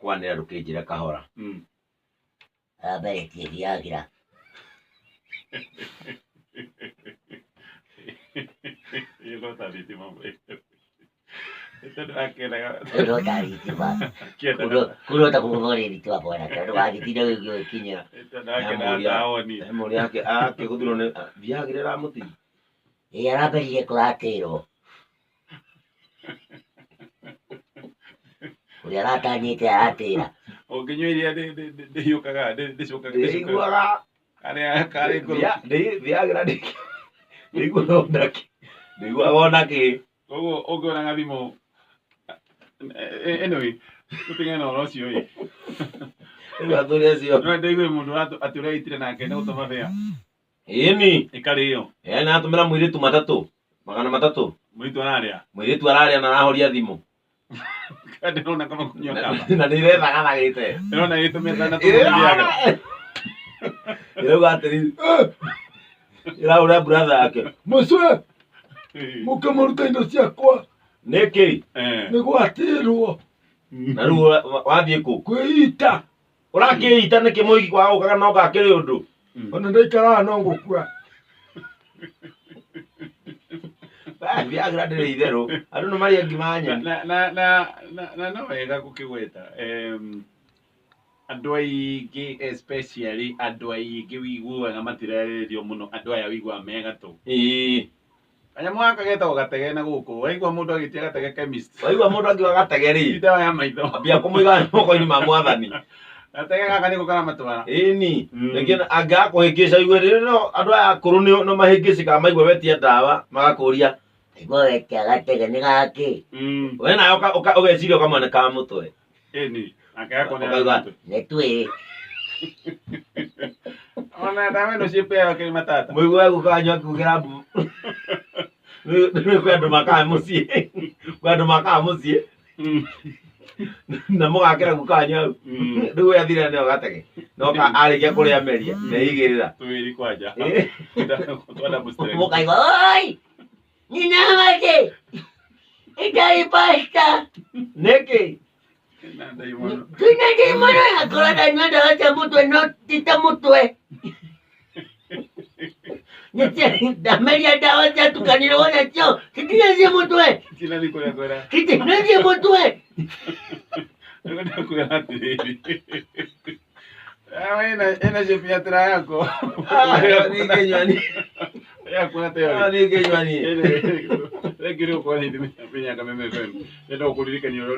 Kwanĩra ndũkĩnjĩre kahora. Aramberetie Viagra. Ĩyo no ta thitima. Nĩ tondũ akendaga Rĩu no ta thitima. akendaga Kũrota kũgũthwo nĩ thitima bwana tondũ wagĩtinda gũgĩkinyĩra. nĩ tondũ akendaga taoni. He mũrĩa ake akĩgũthirwo nĩ Viagra ĩramũtigia. Ĩ aramberirie kũratĩrwo. Ũrĩa aratanyĩte aratĩra. Ũngĩnyua iria ndĩhiũkaga ndĩcokaga ndĩcokaga Ndĩiguaga karĩa karĩ ngũrũ. Viagra ndĩiguaga onakĩ. Ndĩiguaga onakĩ. Koguo ũngĩona gathimũ anyway tũtigane na ũhoro ũcio ĩ. Rĩu athuri acio. No ndaigue mũndũ atĩ ũreitire nake nĩ gũtũma bĩa Ĩni. ĩkarĩo. Ena atũmĩra mũirĩtu matatũ. 300. Mũirĩtu ararĩa. Mũirĩtu ararĩa na arahoria thimũ. Ndĩrona kama kũnyua kaba. Na nĩ irethagathaga. Ndĩrona ĩtũmĩte na tũmũ Viagra. Ĩrauga atĩrĩrĩ. Ĩrahũra brother yake. Mũcue mũke mũrute indo ciakwa Nĩkĩ? Eh. nĩ gwatĩrwo Na rĩu wathiĩ kũ? kwĩita Ũrakĩita nĩkĩ mũigi kwaga gũkaga no gakĩrĩ ũndũ? Ona ndaikaraga no ngũkua. Viagra ndĩrĩ itherũ. Andũ nĩ marĩa ngima nyeni. Na na na na na no wega gũkĩgweta andũ aingĩ especially andũ aingĩ wiguaga matirarĩrĩrio mũno andũ aya wiguaga me gatũ. Ĩĩ. Kanyamũ gaka getagwo gatege na gũkũ waigua mũndũ agĩtia gatege chemist. Waigua mũndũ akiuga gatege rĩ. Ti ndawa ya maitho. Ambia kũmũiga moko-inĩ ma mwathani. Gatege gaka nĩko karamatwara. Ĩni. Mm. Rĩngĩ angĩgakũhĩngĩca igue rĩrĩ no andũ aya akũrũ nĩ mahĩngĩcĩkaga maigua wetia ndawa magakũria. Aigua wetia gatege nĩ gakĩ. We nawe ũgeciria ũkamwona ka mũtwe. Ĩni. Nake gakonera Ũkauga, mũtwe. Nĩ twĩrĩ. Ona ndawa ĩno ciĩpeaga kĩrĩ matata. Mũigua guka wanyu akiugĩra mbu. Nĩ kwĩ andũ makaga mũciĩ. Kwĩ andũ makaga mũciĩ. Na mũgakĩra guka wanyu hau. Rĩu we athire nĩyo gatege. No arĩkia kũrĩa meria neigĩrĩra. Twĩrĩ kwanja. Ĩ. Twa double strength. Mũkaigua oi nina mate itarĩ pasta. Nĩkĩ? Na ndaimono. Twĩna ndaimono akorwo ndanyua ndawa cia mũtwe no ti ta mũtwe. Ndameria ndawa ciatukanirwo nacio citina cia mũtwe. Tina nĩ kũrĩa kwĩra. Citina cia mũtwe. Nĩkwenda kwĩra atĩrĩrĩ. Ĩna ĩna shape ya triangle. Ningĩ nywani. Ya kuona tayo. Ningĩ nywani. Thank you nĩ gũkorwo na ithuĩ mĩnyaka Meme FM. Ndĩrenda gũkũririkania ũrĩa